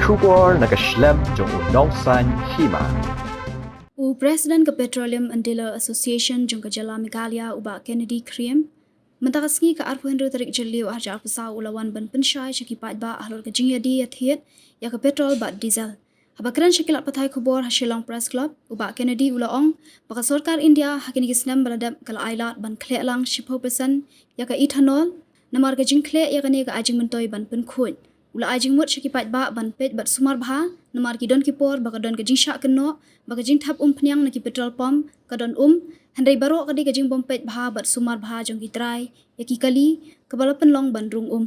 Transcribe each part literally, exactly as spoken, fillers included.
Khubor na ka shlem jong u Nongsaiñ Hima. U President ka Petroleum and Dealer Association jong ka jylla Meghalaya, u Bah Kennedy Khriem, mynta ka sngi ka arphew hynriew tarik Jylliew arhajar arphew saw u la wan ban pynshai sha ki paidbah halor ka jingïadie ïathied ïa ka petrol bad diesel. Haba kren sha ki lad pathai khubor ha Shillong Press Club, u Bah Kennedy u la ong ba ka sorkar India ha kine ki snem ba la dep ka la ailad ban khleh lang shiphew percent ïa ka ethanol, namar ka jingkhleh ïa kane ka ai jingmyntoi ban pynkhuid. U la ai jingmut sha ki paidbah ban peit bad sumar bha, namar ki don ki por ba ka don ka jingshah kynnoh ba ka jingthep umphniang na ki petrol pump ka don um, hynrei baroh ka dei ka jingbym peit bha bad sumar bha jong ki trai ïa ki kali kaba la pynlong ban rung um.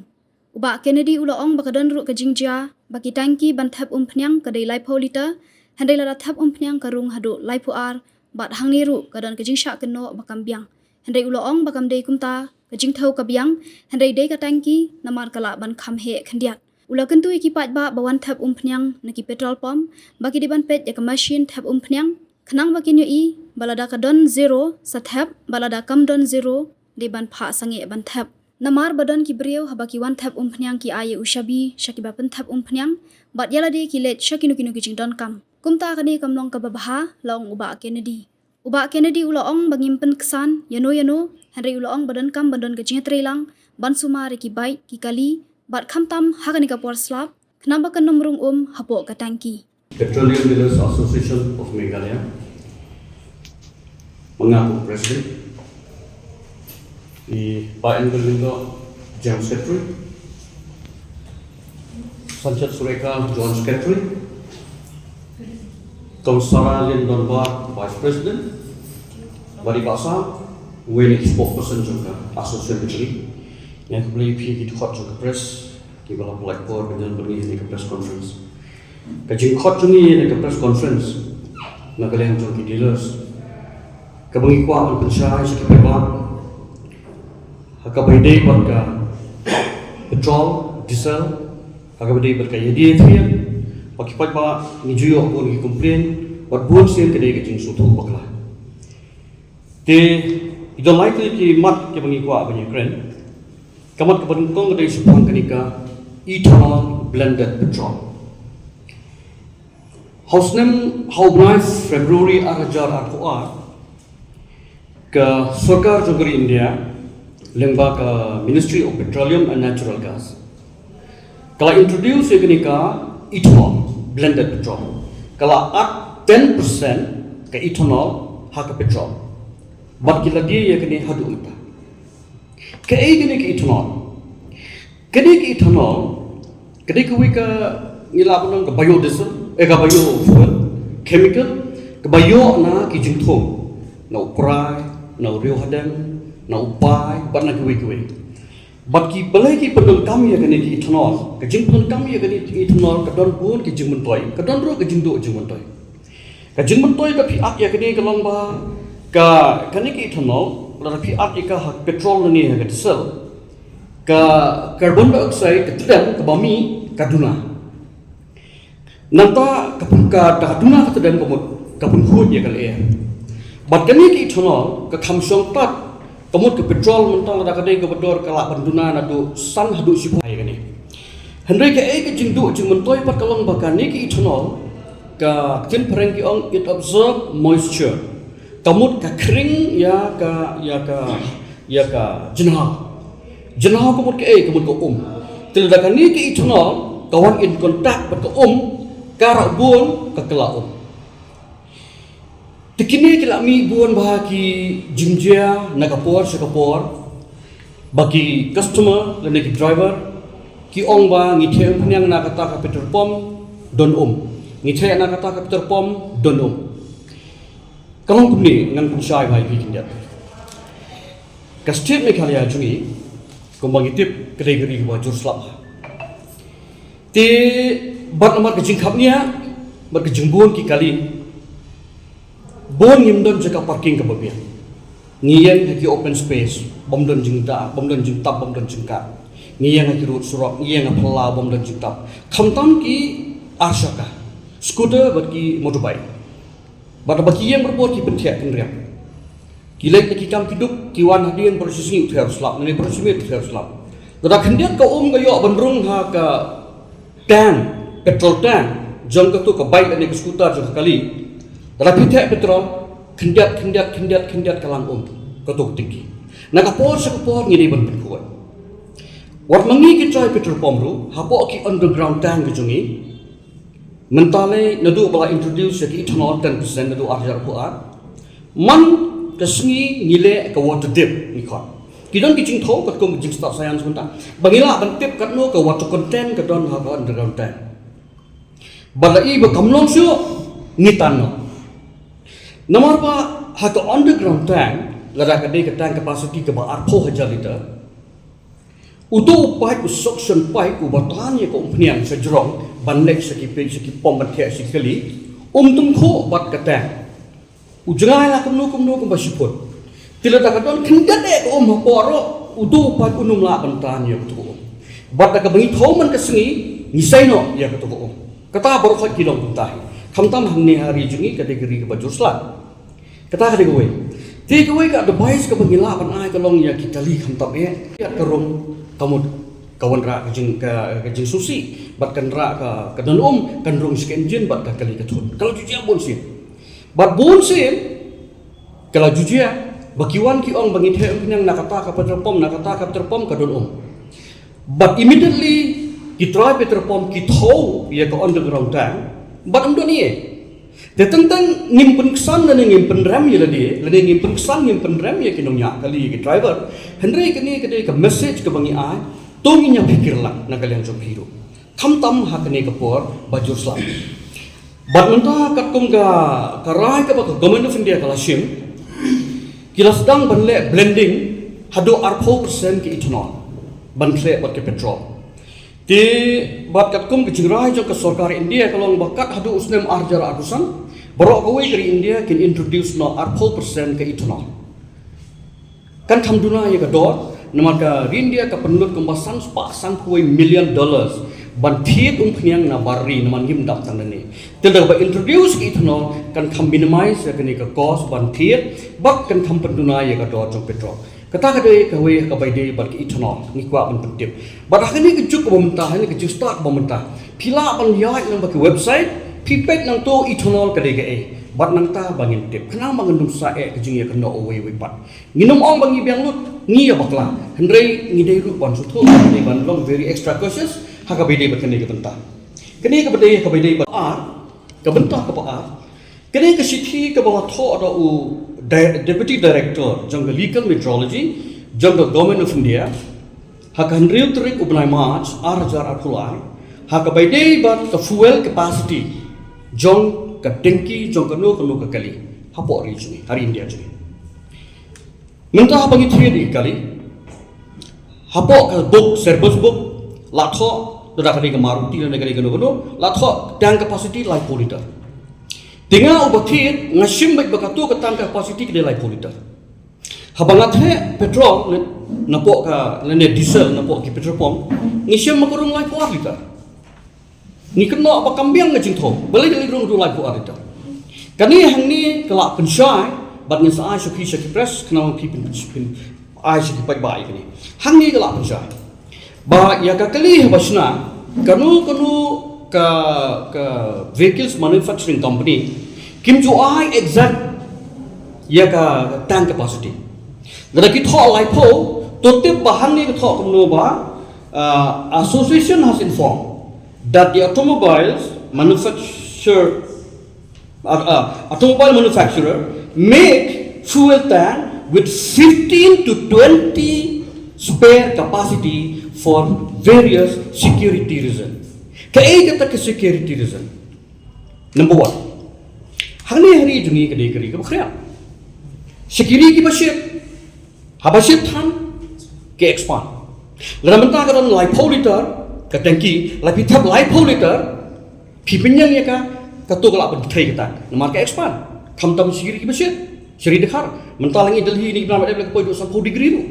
U Bah Kennedy u la ong ba ka don ruh ka jingjia ba ki tangki ban thep umphniang ka dei laiphew liter, hynrei lada thep umphniang ka rung haduh laiphew ar bad hangne ruh ka don ka jingshah kynnoh ba kam biang. Hynrei u la ong ba kam dei kumta ka jingthew ka biang, hynrei dei ka tangki namar ka lah ban kham heh khyndiat. U la kyntu ïa ki paidbah ba wan thep umphniang na ki petrol pump ba ki dei ban peit ïa ka machine thep umphniang, khnang ba kin ïohi ba lada ka don zero sa thep, ba lada kam don zero dei ban phah sangeh ban thep. Namar ba don ki briew haba ki wan thep umphniang ki ai ïa u shabi sha kiba pynthep umphniang, bad ïa lade ki leit sha kino kino ki jingdonkam. Kumta kane kam long kaba bha, la ong u Bah Kennedy. U Bah Kennedy u la ong ba ngim pynksan ïano ïano, hynrei u la ong ba donkam ban don ka jingïatreilang ban sumar ïa ki bike, ki kali, bad khamtam ha kane ka por slap, khnang ba kan ym rung um hapoh ka tangki. Petroleum Dealers Association of Meghalaya, ma nga u President, i Bah N. Lyngdoh, General Secretary, Sanchet Sureka, Joint Secretary, Kong Sara Lin Donbor, Vice President, bad i Bah Sam, uwei na ki spokesperson jong ka Association. Nga khublei ïa phi ki dkhot jong ka press kiba la pynlait por ban ïalam bad ngi ha kane ka press conference. Ka jingkhot jong ngi ha kane ka press conference na ka liang jong ki dealers, kaba ngi kwah ban pynshai sha ki paidbah, ha kaba ïadei bad ka petrol, diesel, ha kaba ïadei bad ka ïadie ïathied, ba ki paidbah ngi ju ïoh bun ki complain, bad bun sien ka dei ka jingsngewthuh bakla. Te i don lai tylli ki mat kiba ngi kwah ban ïakren. Ka mat kaba nyngkong ka dei shaphang kane ka ethanol blended petrol. Ha u snem, ha u bnai February arhajar arphew ar, ka sorkar jong ka ri India lyngba ka Ministry of Petroleum and Natural Gas ka la introduce ïa kane ka ethanol blended petrol. Ka la add ten percent ka ethanol ha ka petrol. Bad ki la die ïa kane haduh mynta. Kaei kane ka ethanol? Kane ka ethanol ka dei kawei ka, ngi lah ban ong, ka biodiesel, eh, ka biofuel, chemical, kaba ïoh na ki jingthung, na u prai, na u riew hadem, na u pai, bad na kiwei kiwei. Bad ki, balei ki pyndonkam ïa kane ka ethanol? Ka jingpyndonkam ïa kane ka ethanol ka don bun ki jingmyntoi, ka don ruh ka jingduh jingmyntoi. Ka jingmyntoi lada phi add ïa kane ka long ba ka, kane ka ethanol, lada phi add ïa ka ha petrol ne ha ka diesel, ka carbon dioxide ka tdem kaba mih ka duna. Nangta ka pyn-, ka, ka duna ka tdem ka mut ka pynkhuid ïa ka lyer. Bad kane ka ethanol ka kham shong tad, ka mut ka petrol mynta lada ka dei kaba dor ka lah ban duna naduh san haduh shiphew ïa kane. Hynrei kaei ka jingduh jingmyntoi pat ka long ba kane ka ethanol, ka ktien phareng ki ong it absorb moisture. Ka mut ka khring ïa ka, ïa ka, ïa ka jngaw. Jngaw ka mut kaei? Ka mut ka um. Te lada kane ka ethanol ka wan in contact bad ka um, ka rah bun ka kylla um. Te kine ki la mih bun bha ki jingjia na ka por sha ka por, ba ki customer lane ki driver ki ong ba ngi theh umphniang na kata ka petrol pump don um, ngi theh na kata ka petrol pump don um. Ka long kumne, ngan pynshai bha ïa phi khyndiat. Ka state Meghalaya jong ngi, kumba ngi tip, ka dei ka ri kaba jur slap. Te bad namar ka jingkhapngiah bad ka jingbun ki kali, bun ngim don jaka parking kaba biang. Ngi ïeng ha ki open space, bym don jingda, bym don jingtap, bym don jingkat. Ngi ïeng ha ki road surok, ngi ïeng ha phyllaw, bym don jingtap. Khamtam ki arshaka, scooter bad ki motorbike. Bad haba ki ïeng barabor ki pynthiah kynriang. Ki leit na ki kam ki duk, ki wan hadien baroh shi sngi u theh u slap, ne baroh shi miet u theh u slap. Lada khyndiat ka um ka ïoh ban rung ha ka tank, petrol tank jong kato ka bike lane ka scooter jong ka kali, lada phi theh petrol, khyndiat khyndiat khyndiat khyndiat ka lang um kato ka tengki. Na ka por sha ka por ngi dei ban pynkuwai. Wat ma ngi ki trai petrol pump ruh, hapoh ki underground tank ka jong ngi, mynta lei naduh ba la introduce ïa ki ethanol ten percent naduh ar hajar arphew ar. Man ka sngi ngi leh ka water dip, ngi khot. Ki don ki jingthaw katkum ka jingstad science mynta, ba ngi lah ban tip katno ka water content ka don ha ka underground tank. Bad la i ba kam long shuh, ngi tan noh. Namar ba ha ka underground tank, lada ka dei ka tank capacity kaba arphew hajar liter, uto u paip, u suction pipe uba tan ïa ka umphniang sha jrong ban leit sha ki pump, sha ki pump ban theh sha ki kali, um tyngkhuh bad ka tank. U jngai la kumno kumno kumba shi phut. Te lada ka don khyndiat eh ka um hapoh ruh, uto u paip un ym lah ban tan ïa kato ka um. Bad da kaba ngi thaw man ka sngi, ngi sei noh ïa kato ka um. Kata baroh khoit ki long kumta hi. Khamtam hangne ha ri jong ngi ka dei ka ri kaba jur slap. Kata ka dei kawei. Te kawei ka advice kaba ngi lah ban ai ka long ïa ki kali khamtam eh, ïa ka rung ka mut ka wanrah ka jing, ka, ka jingsngewsih, bad kan rah ka, ka don um, kan rung sha ka engine bad ka kali ka thun. Ka la ju jia bun sien. Bad bun sien ka la ju jia ba ki wan ki ong ba ngi theh umphniang na kata ka petrol pump, na kata ka petrol pump ka don um. Bad immediately ki trai petrol pump ki thaw ïa ka underground tank, bad ym don ei. Te teng teng ngim pynksan lane ngim pynrem ïa lade, lane ngim pynksan ngim pynrem ïa ki nongñiah kali, ïa ki driver. Hynrei kane ka dei ka message kaba ngi ai, to ngin ïa phikir lang na ka liang jong phi ruh. Khamtam ha kane ka por ba jur slap. Bad mynta katkum ka, ka rai kaba ka Government of India ka la shim, ki la sdang ban leh blending haduh arphew percent ka ethanol ban khleh bad ka petrol. Te bad katkum ka jingrai jong ka sorkar India ka long ba kat haduh u snem ar hajar arphew san, baroh kawei ka ri India kin introduce noh arphew percent ka ethanol. Kan kham duna ïa ka dor, namar ka ri India ka pynlut kumba san spah sanphew wei million dollars ban thied umphniang na bar ri, namar ngim dap tang lane. Te lada ba introduce ka ethanol kan kham minimize ïa kane ka cost ban thied, bad kan kham pynduna ïa ka dor jong petrol. Kata ka dei kawei kaba ïadei bad ka ethanol, ngi kwah ban pyntip. Bad ha kane ka juk kaba mynta, ha kane ka jingstad kaba mynta, phi lah ban ïaid lang bad ka website, phi peit nangto ethanol ka dei kaei. Bad nangta ba ngin tip, khnang ba ngin ym sah eh ka jingïakynnoh uwei uwei pat. Ngin ym ong ba ngi biang lut, ngi ïa bakla. Hynrei ngi dei ruh ban sngewthuh, ngi dei ban long very extra cautious ha kaba ïadei bad kane ka bynta. Kane kaba dei, kaba ïadei bad ar, ka bynta kaba ar. Kane ka shithi kaba la thoh da u Di-, Deputy Director jong ka Legal Metrology jong ka Government of India ha ka hynriew tarik u bnai March ar hajar arphew lai, ha kaba ïadei bad ka fuel capacity jong ka tengki jong kano kano ka kali hapoh ri jong ngi, ha ri India jong ngi. Mynta haba ngi thied ïa ki kali, hapoh ka book, service book, la thoh, lada ka dei ka Maruti lane ka dei kano kano, la thoh tank capacity laiphew liter. Te nga uba thied nga shim beit ba kato ka tank capacity ka dei laiphew liter. Haba nga theh petrol na, napoh ka, lane diesel napoh ki petrol pump, ngi shem ma ka rung laiphew ar liter. Ngi kynnoh ba kam biang ka jingthaw, balei ka leit rung haduh laiphew ar liter. Kane hangne ka lah pynshai, bad ngin sa ai sha phi sha ki press, khnang ba phi pyn, pyn, ai sha ki paidbah ïa kane. Hangne ka lah pynshai ba ïa ka kali haba shna, kano kano ka, ka vehicles manufacturing company kim ju ai exact ïa ka tank capacity. Lada ki thoh laiphew, to tip ba hangne ka thoh kumno ba, uh, association has informed that the automobiles manufacture, uh, uh, automobile manufacturer make fuel tank with fifteen to twenty spare capacity for various security reason. Kaei kata ka security reason? Number one. Hangne ha ri jong ngi ka dei ka ri kaba khriat. Sha ki ri kiba shit, haba shit than, ki expand. Lada mynta ka don laiphew liter ka tengki, la phi thep laiphew liter, phi pynïeng ïa ka, kato ka lah ban kthei kata. Namar ka expand. Khamtam sha ki ri kiba shit, sha ri dkhar. Mynta la ngi Delhi ne ki bnai ba dep la ka poi haduh sanphew degree ruh.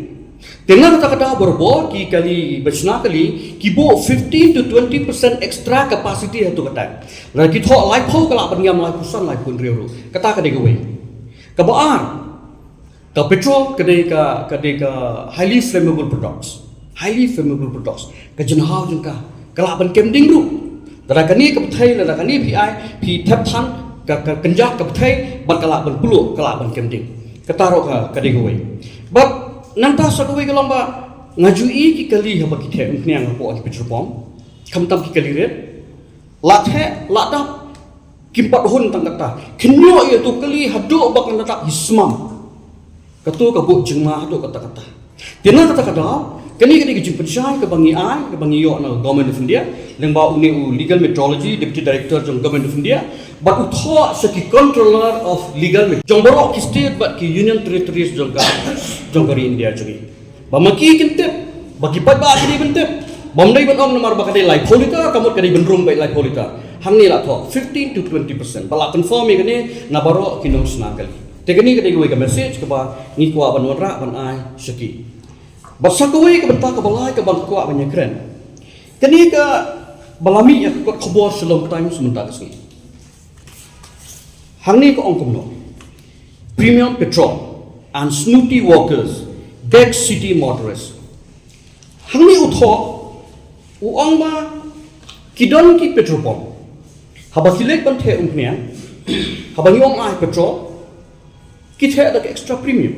Te na kata ka daw barabor ki kali ba shna kali ki buh fifteen to twenty percent extra capacity ha kato ka tank. Lada ki thoh laiphew ka lah ban ïam laiphew san, laiphew hynriew ruh. Kata ka dei kawei. Kaba ar, ka petrol ka dei ka, ka dei ka highly flammable products. Highly flammable products. Ka jinghaw jong ka ka lah ban kem ding ruh. Lada kane ka pyrthei, lada kane phi ai, phi thep than, ka, ka kynjah ka pyrthei, bad ka lah ban pynlut, ka lah ban kem ding. Kata ruh ka, ka dei kawei. Bad nangta sa kawei ka long ba, nga ju i ki kali haba ki theh umphniang hapoh ki petrol pump, khamtam ki kali rit, la theh, la dap, kim pat hun tang kata. Kynnoh ïa tu kali haduh ba kan dap hi smam. Katu ka buh jingma haduh katta katta. Te na kata ka daw, kane ka dei ka jingpynshai kaba ngi ai, kaba ngi ïoh na Government of India, lyngba une u Legal Metrology, Deputy Director jong Government of India, bad u thoh sha ki Controller of Legal Met-, jong baroh ki state bad ki Union Territories jong ka, jong ka ri India jong ngi. Ba ma ki kin tip, ba ki paidbah ki dei ban tip. Bym dei ban ong namar ba ka dei laiphew litar, ka mut ka dei ban rung beit laiphew litar. Hangne la thoh fifteen to twenty percent. Ba la confirm ïa kane na baroh ki nongshna kali. Te kane ka dei kawei ka message kaba ngi kwah ban wanrah ban ai sha ki. Bad sa kawei ka bynta kaba lai kaba nga kwah ban ïakren. Kane kaba la mih ïa ka kot khubor Shillong Times mynta ka sngi. Hangne ka ong kumno. Premium petrol and snooty workers, beg city motorists. Hangne u thoh, u ong ba ki don ki petrol pump. Haba ki leit ban theh umphniang, haba ngi ong ai petrol, ki theh da ka extra premium.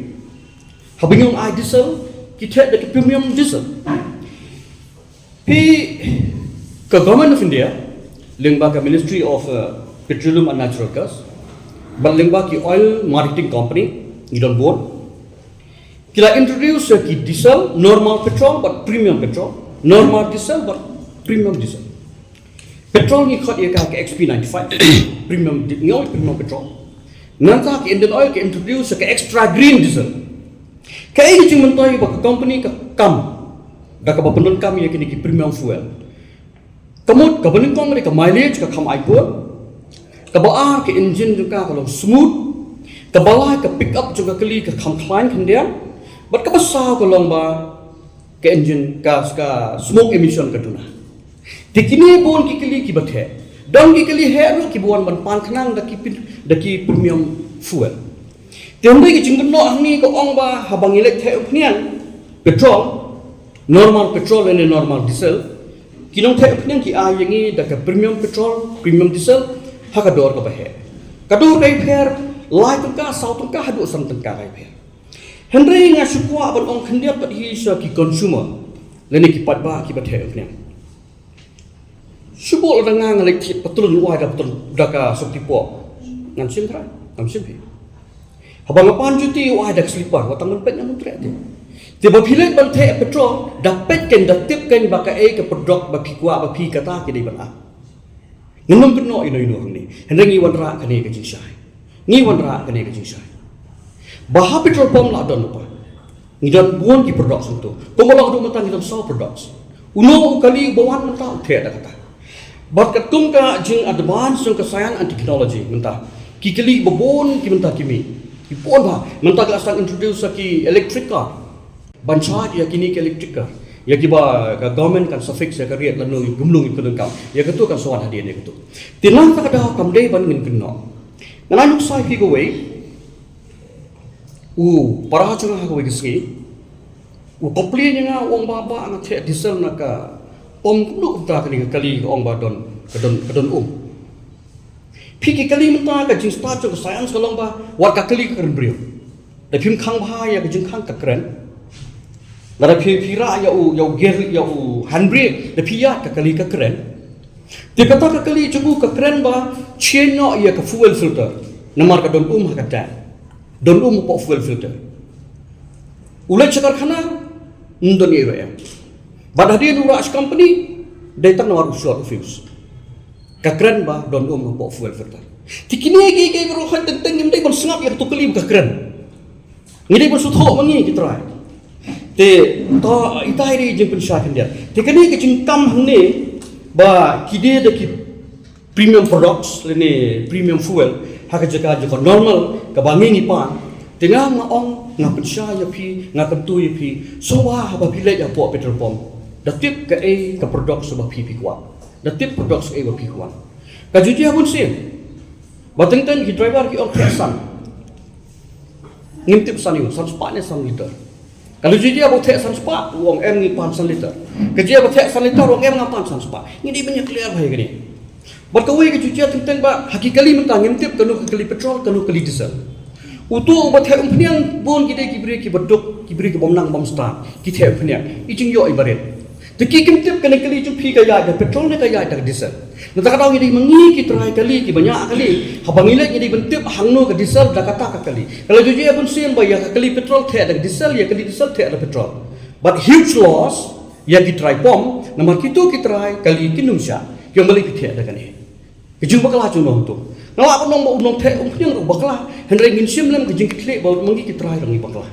Haba ngi ong ai diesel, ki theh da ka premium diesel. Phi, ka Government of India, lyngba ka Ministry of, uh, Petroleum and Natural Gas, bad lyngba ki oil marketing company, ngi don bun. Ki la introduce ïa ki diesel, normal petrol, bad premium petrol, normal diesel, bad premium diesel. Petrol ngi khot ïa ka, ka X P ninety-five, premium di-, ngi ong premium petrol. Nangta ka Indian Oil ka introduce ïa ka extra green diesel. Kaei ka jingmyntoi ba ka company ka kam da kaba pyndonkam ïa kine ki premium fuel? Ka mut kaba nyngkong ka dei ka mileage ka kham ai bun. Kaba ar ka engine jong ka ka long smooth. Kaba lai ka pick up jong ka kali ka kham khlaiñ khyndiat. Bad kaba saw ka long ba ka engine ka, ka smoke emission ka duna. Te kine bun ki kali kiba theh. Don ki kali heh ruh kiba wan ban pan khnang da ki pin-, da ki premium fuel. Te hynrei ka jingkynnoh hangne ka ong ba haba ngi leit theh umphniang petrol, normal petrol lane normal diesel, ki nongtheh umphniang ki ai ïa ngi da ka premium petrol, premium diesel, ha ka dor kaba heh. Ka dor ka ïapher, lai tyngka, saw tyngka, haduh san tyngka ka ïapher. Hynrei nga shu kwah ban ong khyndiat pat hi sha ki consumer, lane ki paidbah kiba theh umphniang. Shu bok lada nga nga leit thied patrol, wai da patrol da ka sopti pok. Ngam shim trai, ngam shim phi. Haba nga pan juti, wai da ka slipper, wat tang ban peit ngam treh te. Te ba phi leit ban theh petrol, da peit kein, da tip kein ba kaei ka product ba phi kwah, ba phi kata ki dei ban ap. Ngam kynnoh ïano ïano hangne. Hynrei ngi wanrah kane ka jingshai. Ngi wanrah kane ka jingshai. Ba ha petrol pump la don lypa. Ngi don bun ki products hangto. Kumba long haduh mynta ngi don saw products. Uno u kali uba wan mynta u theh da kata. Bad katkum ka jing advance jong ka science and technology mynta, ki kali ba bun ki mynta ki mih. Ki bun bha. Mynta ki la sdang introduce ïa ki electric car. Ban charge ïa kine ki electric car. Ïa kiba ka government kan sa fix ïa ka rate lano ïa kumno ngi pyndonkam. Ïa katu kan sa wan hadien ïa katu. Te na kata ka daw kam dei ban ngin kynnoh. Ngan ai nuksa ïa phi kawei. U para jong nga ha kawei ka sngi u complain ïa nga, u ong ba, ba nga theh diesel na ka pump, kumno kumta kane ka kali, ka ong ba don, ka don, ka don um. Phi, ki kali mynta ka jingstad jong ka science ka long ba wat ka kali ka kren briew. Da phim khang bha ïa ka jingkhang ka kren. Lada phi, phi rah ïa u, ïa u gear, ïa u handbrake, da phi ïaid ka kali ka kren. Te kata ka kali jong u ka kren ba change noh ïa ka fuel filter. Namar ka don um ha ka tank. Don um hapoh fuel filter. U leit sha karkhana, ym don ei ruh em. Bad hadien u rah sha company, dei tang namar u short u fuse. Ka kren ba don um hapoh fuel filter. Te kine kiei kiei baroh, hooid, teng teng ngim dei ban sngap ïa katu ka kali ba ka kren. Ngi dei ban sngewthuh ma ngi ki trai. Te to, ita i dei jingpynshai khyndiat. Te kane ka jingkam hangne ba ki dei da ki premium products lane premium fuel ha ka jaka jong ka normal kaba ngi ngi pan. Te nga, nga ong, nga pynshai ïa phi, nga kyntu ïa phi, shuwa haba phi leit hapoh petrol pump, da tip kaei ka products ba phi phi kwah. Da tip products kaei ba phi kwah. Ka ju jia bun sien. Ba teng teng ki driver ki ong theh san. Ngim tip san ïa u, san spah ne san liter. Ka la ju jia ba u theh san spah, u ong em, ngi pan san liter. Ka jia ba theh san liter, u ong em, nga pan san spah. Ngi dei ban ïa clear bha ïa kane. Bad kawei ka jutang teng teng ba ha ki kali mynta ngim tip kano ka kali petrol, kano ka kali diesel. Uto uba theh umphniang bun ki dei ki briew kiba duk, ki briew kibym nang bym stad, ki theh umphniang. I jingïoh iba rit. Te ki kim tip kane ka kali jong phi ka ïaid da petrol ne ka ïaid da ka diesel. Nangta ka daw ngi dei ma ngi ki trai kali, kiba ñiah kali, haba ngi leit ngi dei ban tip hangno ka diesel da kata ka kali. Ka la ju jia bun sien ba ïa ka kali petrol theh da ka diesel, ïa ka kali diesel theh da petrol. But huge loss ïa ki trai pom, namar kito ki trai kali kin ym shah. Ki ong balei phi theh da kane. Ka jingbakla jong u nongtuh. Nga lah ban ong ba u nongtheh umphniang ruh u bakla. Hynrei ngin shim lem ka jingkitkhlieh ba ma ngi ki trai ruh ngi bakla.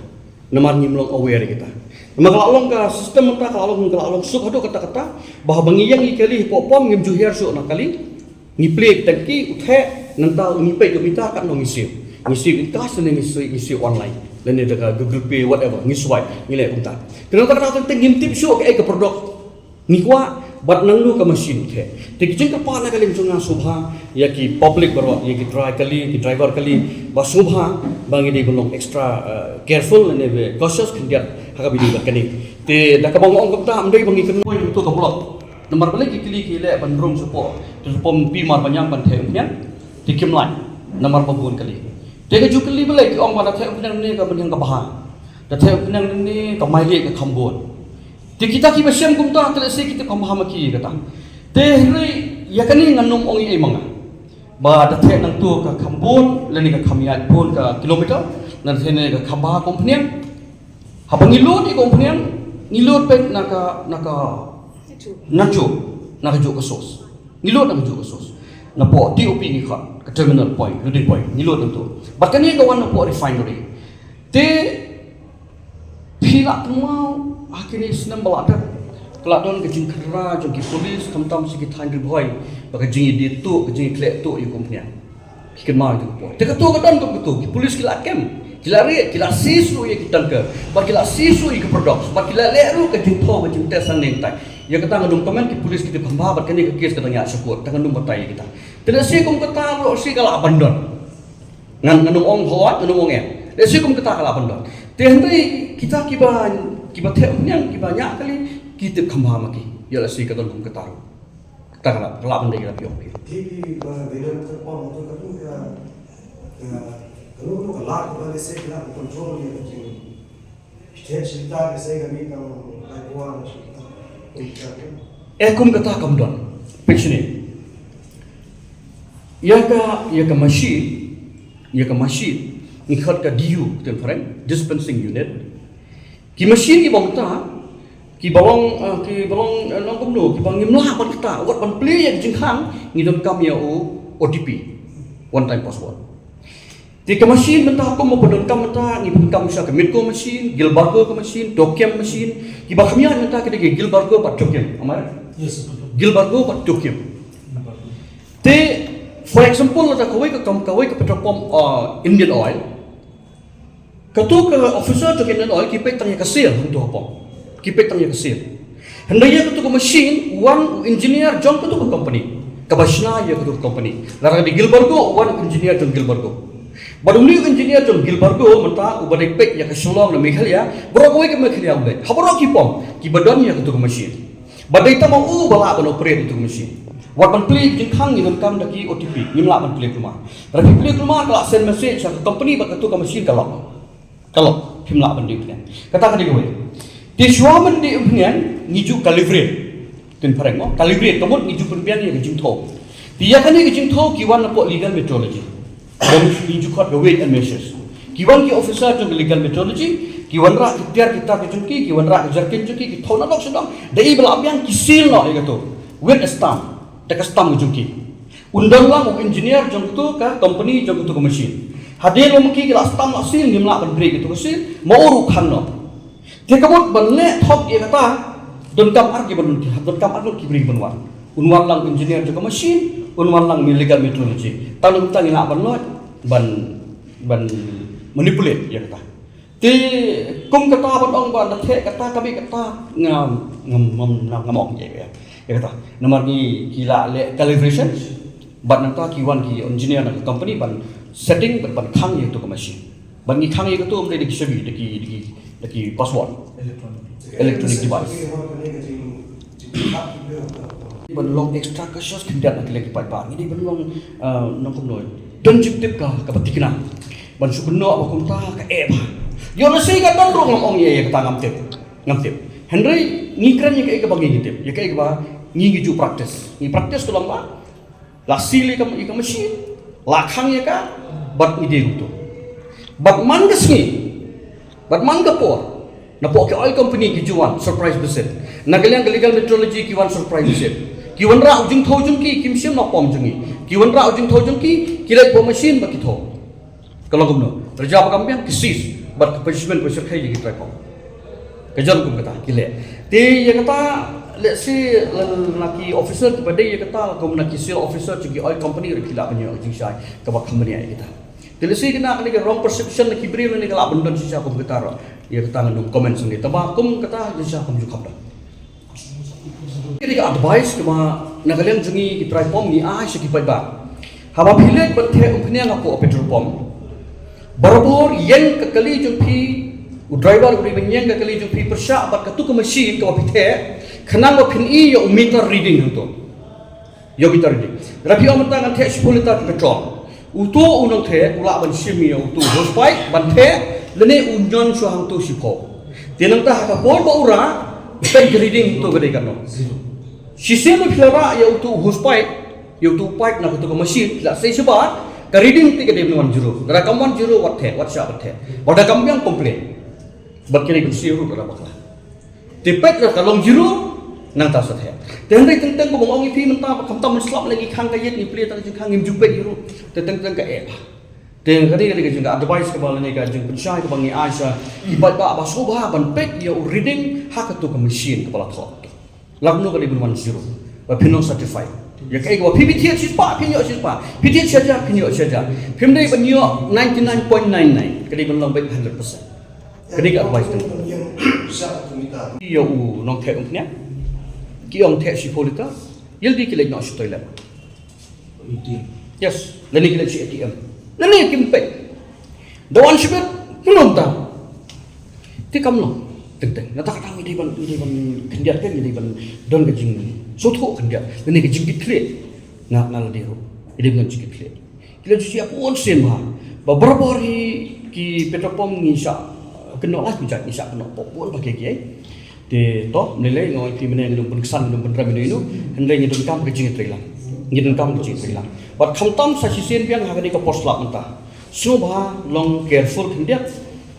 Namar ngim long aware ïa kita. Namar ka la long ka system mynta, ka la long, ka la long suk haduh katta katta. Ba haba ngi ïeng ïa ki kali hapoh pom ngim ju hiar shuh na kali. Ngi plie ki tangki, u theh, nangta ngi peit ïa u meter katno ngi siew. Ngi siew in cash lane ngi siew, ngi siew online. Lane da ka Google Pay, whatever, ngi swipe, ngi leh kumta. Te nangta kata teng teng ngim tip shuh kaei ka product ngi kwah, bad nangno ka machine u theh. Te ki jingkyrpad na ka liang jong nga sngewbha ïa ki public baroh, ïa ki trai kali, ki driver kali, ba sngewbha ba ngi dei ban long extra, eh, careful lane ba cautious khyndiat ha kaba ïadei bad kane. Te da kaba nga ong kumta, ym dei ba ngi kynnoh ïa uto ka block. Namar balei ki kali ki leh ban rung shapoh, te shapoh Mawpynmar ban ïeng ban theh umphniang, te kim lah. Namar ba bun kali. Te ka ju kali balei ki ong ba da theh umphniang ne ka ban ïeng ka bha. Da theh umphniang ne ka mileage ka kham bun. Te kita kiba shem kumta, te lehse ki tip kham bha ma ki kata. Te hynrei ïa kane ngan ym ong ei ei ma nga. Ba da theh nangto ka kham bun, lane ka kham ïaid bun ka kilometer, lane da theh ne ka kham bha ka umphniang. Haba ngi load ïa ka umphniang, ngi load peit na ka, na ka, najuh, na kajuh ka source. Ngi load na kajuh ka source. Napoh T O P ngi khot, ka terminal point, loading point, ngi load nangto. Bad kane ka wan napoh refinery. Te phi lah kynmaw, ha kine ki snem ba la dep, ka la don ka jingkhynra jong ki police, khamtam sha ki thaiñ Ri Bhoi, ba ka jingïadei tuh, ka jingïakhleh tuh ïa ka umphniang. Ki kynmaw ïa ka por. Te kato ka don kum kato, ki police ki la kem, ki la rieh, ki la seize ruh ïa ki tanker, bad ki la seize ruh ïa ki products, bad ki la leh ruh ka jingthaw, ka jingtest hangne hangtai. Ïa kata ngan ym comment, ki police ki tip kham bha, bad kane ka case ka dang ïaid sha court, te ngan ym batai ïa kita. Te lehse kum kata ruh shi ka lah ban don. Ngan, ngan ym ong hooid, ngan ym ong em. Lehse kum kata ka lah ban don. Te hynrei kita kiba, kiba theh umphniang, kiba ñiah kali, ki tip kham bha ma ki. Ïa lehse ka don kum kata ruh. Kata ka lah, ka lah ban dei ka lah phi ong phi. Te phi ba dei ka pom to ka tu ka, ka, ka lo to ka lah ka ba lehse ka lah control ïa ka jing. Phi theh shi liter lehse ka mih tang lai phew na shi liter. Eh, kum kata kam don. Peit shane. Ïa ka, ïa ka machine, ïa ka machine, ngi khot ka D U, ktien phareng, dispensing unit. Ki machine kiba mynta, kiba long, ah, kiba long, eh, long kumno, kiba ngim lah ban kata, wat ban plie ïa ka jingkhang, ngi donkam ïa u O T P, one time password. Te ka machine mynta kum ba pyndonkam mynta, ngi pyndonkam sha ka Midco machine, Gilbargo ka machine, Dokem machine, kiba kham ïaid mynta ki dei ki Gilbargo bad Dokem, am I right? Yes, sir. Gilbargo bad Dokem. Te, for example, lada kawei ka kam, kawei ka petrol pump, uh, Indian Oil, kato ka officer jong ka Indian Oil ki peit tang ïa ka seal hangto ha pump. Ki peit tang ïa ka seal. Hynrei ïa kato ka machine, u wan u engineer jong kato ka company. Kaba shna ïa kato ka company. Lada ka dei Gilbargo, u wan u engineer jong Gilbargo. Bad une u engineer jong Gilbargo mynta uba dei peit ïa ka Shillong na Meghalaya, baroh kawei ka Meghalaya u leit. Ha baroh ki pump, kiba don ïa kato ka machine. Bad dei tang ma u ba lah ban operate ïa kato ka machine. Wat ban plie jingkhang ngi donkam da ki O T P, ngim lah ban plie kulmar. Lada phi plie kulmar ka lah send message sha ka company ba kato ka machine ka lock. Ka lock, phim lah ban die umphniang. Kata ka dei kawei. Te shuwa ban die umphniang, ngi ju calibrate. Ktien phareng mo, calibrate, ka mut ngi ju pynbiang ïa ka jingthaw. Te ïa kane ka jingthaw ki wan napoh legal metrology. Ngi ju khot ka weight and measures. Ki wan ki officer jong ka legal metrology, ki wanrah ki tiar ki tar ki jong ki, ki wanrah ki jerrycan jong ki, ki thaw nadong shadong. Da i ba lah biang ki seal noh ïa kato. With a stamp. Da ka stamp ka jong ki. Un don lang u engineer jong kato ka company jong kato ka machine. Hadien ba ma ki ki la stamp la seal, ngim lah ban break kato ka seal, ma u ruh khang noh. Te ka mut ban leh thok ïa kata, donkam ar kiba don ki, donkam ar ngut ki briew ban wan. Un wan lang engineer jong ka machine, un wan lang me legal metrology. Tang ngi lah ban leh, ban, ban manipulate ïa kata. Te kum kata ban ong ba da theh kata ka mih kata, ngam, ngam, ngam, ngam ong ïa, ïa kata. Namar ngi ki la leh calibration, bad nangta ki wan ki engineer na ka company ban setting, ban, ban khang ïa kato ka machine. Ban ngi khang ïa kato ym dei da ki shabi, da ki, da ki, da ki password. Electronic. Electronic device. Ban long extra cautious khyndiat na ki leh ki paidbah. Ngi dei ban long, ah, nongkum noi. Don jingtip ka, kaba thikna. Ban shu kynnoh ba kumta ka eh bha. Ïoh lehse ka don ruh ngam ong ïa, ïa kata ngam tip. Ngam tip. Hynrei ngi kren ïa kaei kaba ngi tip. Ïa kaei kaba ngi ngi ju practice. Ngi practice ka long ba la seal ïa ka, ïa ka machine. La khang ïa ka. Bad ngi dei ruh tu. Bad man ka sngi. Bad man ka por, napoh ki oil company ki ju wan surprise visit. Na ka liang ka Legal Metrology ki wan surprise visit. Ki wanrah u jingthew jong ki, kim shim na pom jong ngi. Ki wanrah u jingthew jong ki, ki leit bad machine bad ki thew. Ka long kumno? Rja ba kam biang ki seize bad ka punishment ba shyrkhei ïa ki trai pom. Ka jan kum kata ki leh. Te ïa kata, let's say, la, na ki officer kiba dei ïa kata, kum na ki sale officer jong ki oil company ruh ki lah ban ïoh jingshai kaba kham bniah ïa kita. Te lehse kane, kane ka wrong perception na ki briew ne ka lah ban don shisha kum kata ruh. Ïa kata ngan ym comment shuh ne. Tangba kum kata shisha kam ju kham don. Kane ka advice kaba na ka liang jong ngi ki trai pom ngi ai sha ki paidbah. Haba phi leit ban theh umphniang hapoh petrol pump, barabor ïeng ka kali jong phi, u driver u dei ban ïeng ka kali jong phi pyrshah bad katu ka machine kaba phi theh, khnang ba phin ïoh ïa u meter reading hangto. Ïa u meter reading. Lada phi ong mynta ngan theh shiphew liter petrol. Uto u nongtheh u lah ban shim ïa uto u hose pipe ban theh lane u ñion shuwa hangto shiphew. Te nangta ha ka por ba u rah, peit ka reading uto ka dei katno. Shisien ba phi la rah ïa uto u hose pipe, ïa uto u pipe na kato ka machine, phi la sei shabar, ka reading te ka dei ban wan zero. Lada kam wan zero wat theh, wat shah ban theh. Lada kam biang complain. Bad ka dei ban sei ruh lada bakla. Te peit lada ka long zero, nangta sa theh. Te hynrei teng teng ba nga ong ïa phi mynta ba khamtam ban slap leh ngi khang ka ïit ngi plie tang jingkhang ngim ju peit ïa ruh. Te teng teng ka eh bha. Te ka dei ka dei ka jing ka advice kaba lane ka jingpynshai kaba ngi ai sha ki paidbah ba sngewbha ban peit ïa u reading ha kato ka machine kaba la thoh. Lada kumno ka dei ban wan zero. Ba phin long satisfied. Ïa kaei kaba phi, phi thied shispah phin ïoh shispah. Phi thied shi hajar phin ïoh shi hajar. Phim dei ban ïoh ninety nine point nine nine. Ka dei ban long beit hundred percent. Ka dei ka advice tu. Ïa u nongtheh umphniang. Ki ong theh shiphew liter. Ïa lade ki leit noh sha toilet. Yes. Lane ki leit sha A T M. Lane kim peit. Da wan shibit, kumno mynta? Te kam long. Teng teng. Nangta kata ngi dei ban, ngi dei ban khyndiat, ngi dei ban don ka jingsngewthuh khyndiat. Lane ka jingkitkhlieh. Na, na lade ruh. Ngi dei ban don jingkitkhlieh. Ki la ju shah bun sien bha. Ba barabor hi ki petrol pump ngi shah kynnoh, la ngi shah, ngi shah kynnoh pop bun ba kiei kiei. Te to, mynlei lei nga ong ïa phi mynne ngin ym pynksan, ngin ym pynrem ïano ïano, hynrei ngi donkam ka jingïatreilang. Ngi donkam ka jingïatreilang. Bad khamtam sa shisien biang ha kane ka por slap mynta. Sngewbha long careful khyndiat.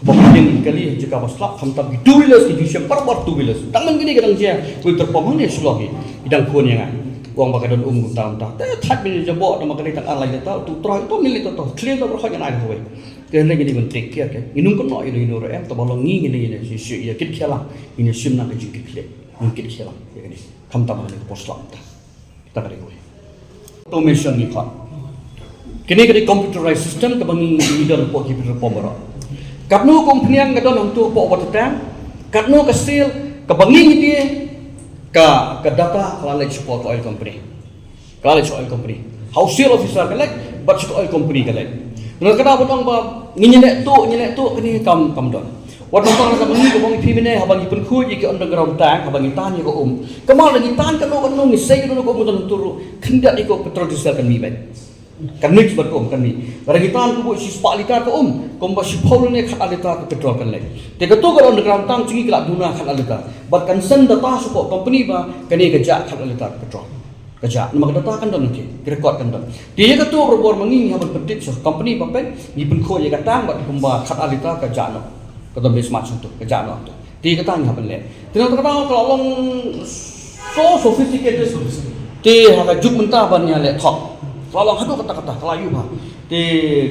Ba phi ïeng kali ha jaka ba slap khamtam ki two wheelers ki ju shem barabor two wheelers. Tang man kine ki dang jia, ki petrol pump hangne shlok hi. Ki dang khun ïa nga. Ong ba ka don um kumta kumta. Te thait mynne jaboh tang ba kane tang ar lai liter, tu trai, to mynlei to to. Clear to ba hoi ngan ai kawei. Te hynrei ngi dei ban take care ke. Ngin ym kynnoh ïano ïano ruh em, te ba long ngi, ngi dei, ngi dei shu, shu ïa kit khia lang. Ngin ïa shim na ka jingkit khia. Ngin kit khia lang. Ïa kane. Khamtam ha kane ka por slap mynta. Kata ka dei kawei. Automation ngi khot. Kane ka dei computerized system kaba ngi, ngi don hapoh ki petrol pump baroh. Katno ka umphniang ka don hangto hapoh water tank. Katno ka sale kaba ngi ngi dei ka, ka data ka la leit shapoh ka oil company. Ka leit sha oil company. Ha u sale officer ka leit, bad sha ka oil company ka leit. Nga kynmaw ba ong ba ngi ngi leh tuh, ngi leh tuh, kane kam, kam don. Wat mynta ka ngi ka ong ïa phi mynne haba ngi pynkhuid ïa ki underground tank, haba ngi tan ïa ka um. Ka mut lada ngi tan kano kano, ngi sei kano kano ka um, kan tur khyndiat ïa ka petrol diesel kan mih beit. Kan mix bad ka um kan mih. Lada ngi tan kumba shispah liter ka um, kumba shiphew lane khatar liter ka petrol kan leit. Te kato ka underground tank jong ngi ka la duna khatar liter. Bad kan send data sha ka company ba kane ka jah khatar liter ka petrol. Ka jah, namar ka data kan don, ki record kan don. Te ïa kato barabor ma ngi ngi hap ban pyntip sha company ba peit, ngi pynkhuid ïa ka tank bad kumba khatar liter ka jah noh. Ka don beit smat shuh tu, ka jah noh tu. Te ïa kata ngi hap ban leh. Te nangta kata ka la long so sophisticated. Te ha ka juk mynta ban ïa leh thok. Ka la long haduh katta katta, ka la ïoh bha. Te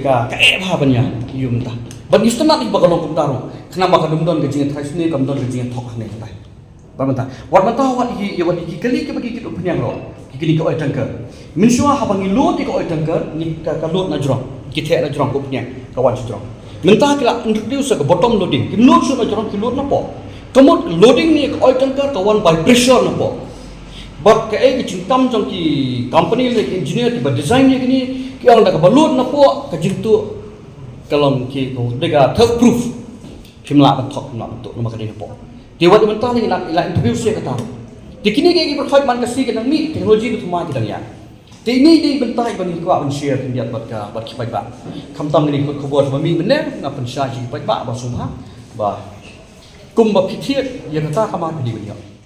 ka, ka eh bha ban ïa ïoh mynta. Ban ïa sngewtynnat ïa ba ka long kumta ruh. Khnang ba ka dum don ka jingïatharai sniew, kam don ka jingïathok hangne hangne. Ba mynta. Wat mynta wat ïa, ïa wat ïa ki kali kiba ki kit umphniang ruh. Ki kali ka oil tanker. Mynshuwa haba ngi load ïa ka oil tanker, ngi ka, ka load na jrong. Ki theh na jrong ka umphniang, ka wan sha jrong. Mynta ki la introduce ka bottom loading. Kim load shuh na jrong, ki load na poh. Ka mut loading ïa ka oil tanker ka wan by pressure na poh. Bad kaei ka jingtam jong ki company lane ki engineer kiba design ïa kine, ki ong da kaba load na poh, ka jingtuh ka long ki, ka dei ka theft proof. Phim lah ban thok, phim lah ban tuh, namar ka dei na poh. Te wat mynta ngi la, la introduce ïa kata. Te kine ki, ki pyrkhat man ka sngi ka dang mih, technology ba thymmai ki dang ïaid. Te ine i dei i bynta ba ngi kwah ban share khyndiat bad ka, bad ki paidbah. Khamtam kine ki khubor ba mih mynne, nga pynshai sha ki paidbah ba sngewbha ba kumba phi thied ïa kata ka mar phi dei ban ïoh.